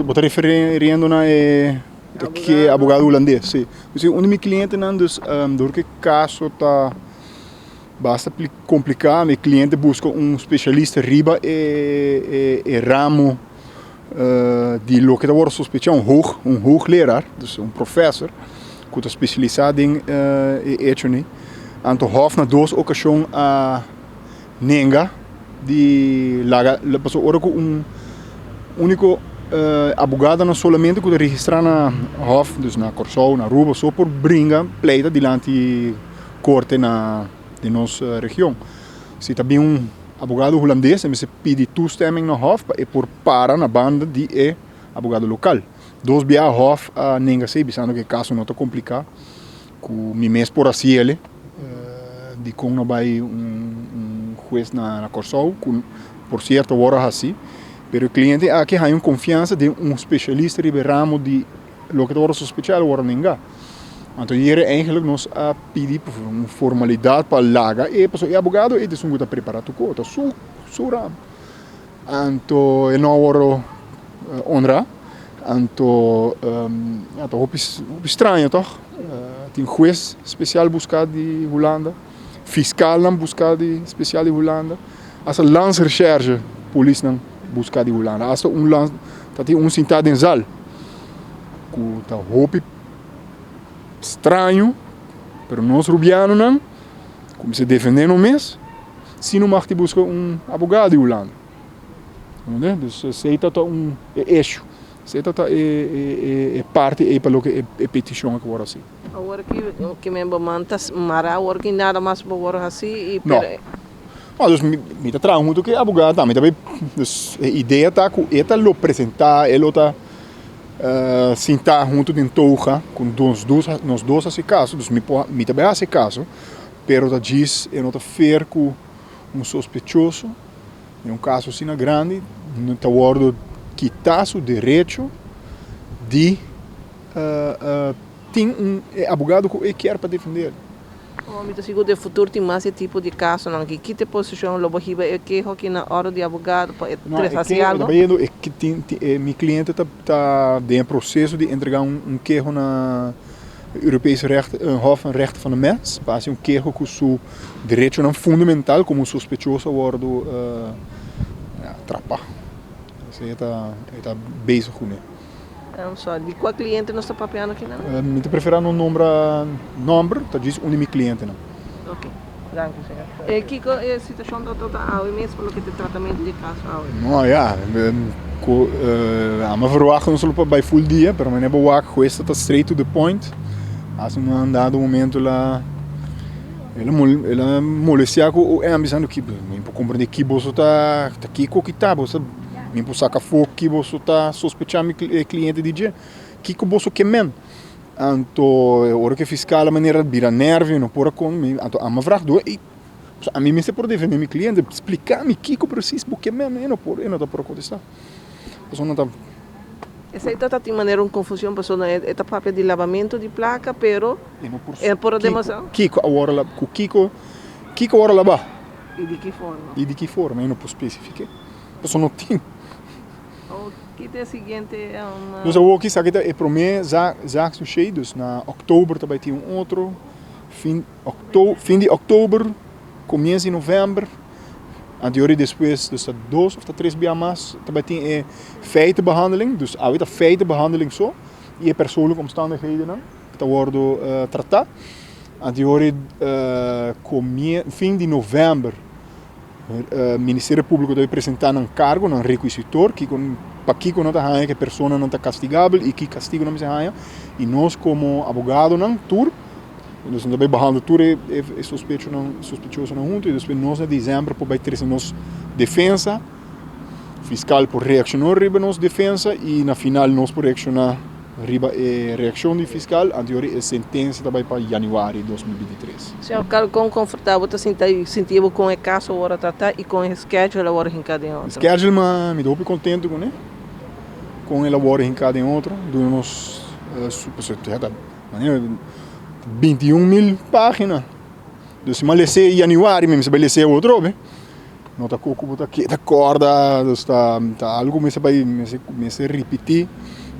Bo ta referiendo na e ke abogado hulandes? Si. Dus un di mi klientenan dus dor ku e kaso ta basta kompliká mi kliente buska un spesialista riba e ramo di loke ta wòrdu sospechá, un hoog un hoogleraar, dus un profèser ku ta spesialisá den e echonan. Anto hòf na dos okashon a nenga di laga pasobra ora ku un úniko abogadonan solamente ku ta registrá na hòf, dus na Kòrsou, na Aruba, so por bringa pleita dilanti korte na den nos region. Si ta bin un abogado hulandes e mester pidi toestemming na hòf pa e por para na banda di e abogado lokal. Dos biaha hòf a nenga esei bisando ku e kaso no ta kompliká, ku mi mes por hasi el. Dikon no bai un hues na Kòrsou ku por sierto awor a hasi, pero e kliente aki haña un konfiansa den un spesialista riba e ramo di loke ta wòrdu sospechá el wòrdu nengá. Anto yere eigenlik nos a pidi un formalidat pa laga e pasobra e abogado ei ta esun ku ta prepará tur kos, ta su su ramo. Anto e no a wòrdu honrá, anto ya ta hopi hopi straño tòg. Tin hues spesial buská di Hulanda, fiskalnan buská di spesial di Hulanda, asta landsrecherche polisnan buská di Hulanda, asta un lands ta tin un sintá den zal ku ta hopi straño, pero nos rubianonan kuminsá defendé nos mes. Si no mag di buska un abogado di Hulanda. Comprende? Dus esey ta ta un e issue. Esey ta ta e e e parti ey pa loke e e peticion a worde haci. Awor ki ki men bo man ta mara awor ki nada mas bo worde haci y No. pero. No, dus mi mi ta traha hunto ku e abogado tambe. Mi ta bay dus e idea ta ku e ta lo presenta, e lo ta sinta hunto den toga ku nos dos nos dos haci caso. Dus mi por mi ta bay haci caso. Pero ta djis e no ta fair ku un sospechoso den un kaso asina grandi ta wòrdu kitá su derecho di tin un e abogado ku e kier pa defendé el. Como mi ta sigur den futuro tin mas e tipo di kasonan aki, ki ta e posishon? Lo bo hiba e keho aki na orde di abogado pa e No, tres e hasi keho algo? ta bayendo e tin mi kliente ta ta den e proseso di entregá un keho na Europees recht, Hof van Rechten van de Mens pa hasi un keho ku su derechonan fundamental komo un sospechoso a wòrdu trapá. Esei e ta e ta bezig kuné. So, di kua kliente nos ta papiando aki nan? Mi ta preferá no nombra nòmber, ta djis un di mi klientenan. Oke, danki señor. E kiko e situashon ta ta awe mes pa loke ta e tratamentu di e kaso awe? No, ya, ku amo verwacht nos lo por bai full dia, pero manera bo wak hues ta straight to the point. Hasta un dado momento la el a molestia ku OM bisando ki mi por komprende ki boso ta ta kiko ki ta boso mi por saka afó ki boso ta sospecha mi kliente di dje kiko boso ke men. Anto ora ku e fiskal a manera bira nervio no por a kon mi anto amo a vraag door ey ami mester por defende mi kliente splika mi kiko presis bo ke men e no por e no ta por a kontesta pasobra no ta. Esei ta ta tin manera un konfushon pasobra e ta papia di labamentu di plaka pero E no por e por a demostra. Kiko a wòrdu laba ku kiko kiko a wòrdu labá I di ki forma. I di ki forma e no por spesifiké pasobra no tin. Ki ta e siguiente? Dus awor ki esaki ta e promé zaakdossier, dus na oktober ta bai tin un otro, fin fin di oktober, komienso di novèmber, anterior i despues, dus ta dos òf ta tres bia mas ta bai tin e feitenbehandeling, dus awe ta feitenbehandeling so i e persoonlijke omstandighedennan ta wòrdu tratá, anterior i fin di novèmber. Ministerio Públiko debe presentá nan kargo, nan rekuisitor, kiko, pakiko nan ta haña ku e personanan ta kastigabel i ki kastigo nan mester haña. I nos komo abogadonan tur, nos ta bai bahando tur e e sospechonan, sospechosonan huntu i despues nos na desèmber por bai trese nos defensa, fiskal por reakshoná riba nos defensa i na final nos por reakshoná Riba e reaccion di fiscal anterior e sentencia ta bay pa januari 2023. Señor Carl, con confortabel bo ta sinta y sinti bo con e caso awor a trata y con e schedule awor hinca den otro? Schedule ma mi ta hopi contento cune, con el awor hinca den otro, duna nos pasobra ta manera 21 mil pagina, dus si mi a lese januari mi mester bay lese otro be. No ta ku bo ta keda kòrda, dus ta algu ku mester bai mester ripití.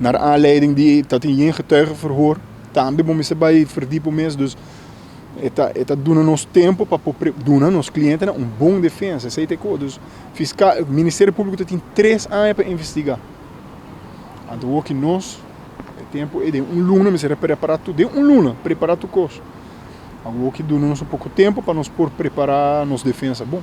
Naar aanleiding di ta tin yen getuigenverhoor tambe bo mester bai verdiep bo mes. Dus e ta e ta duna nos tempu pa por duna nos klientenan un bon defensa. Esei ta e kos. Dus fiskal, Ministerio Públiko ta tin 3 aña pa investigá. Anto awor nos e tempu ei den un luna mester a prepará tur, den un luna prepará tur kos. Awor duna nos un poko tempu pa nos por prepará nos defensa bon.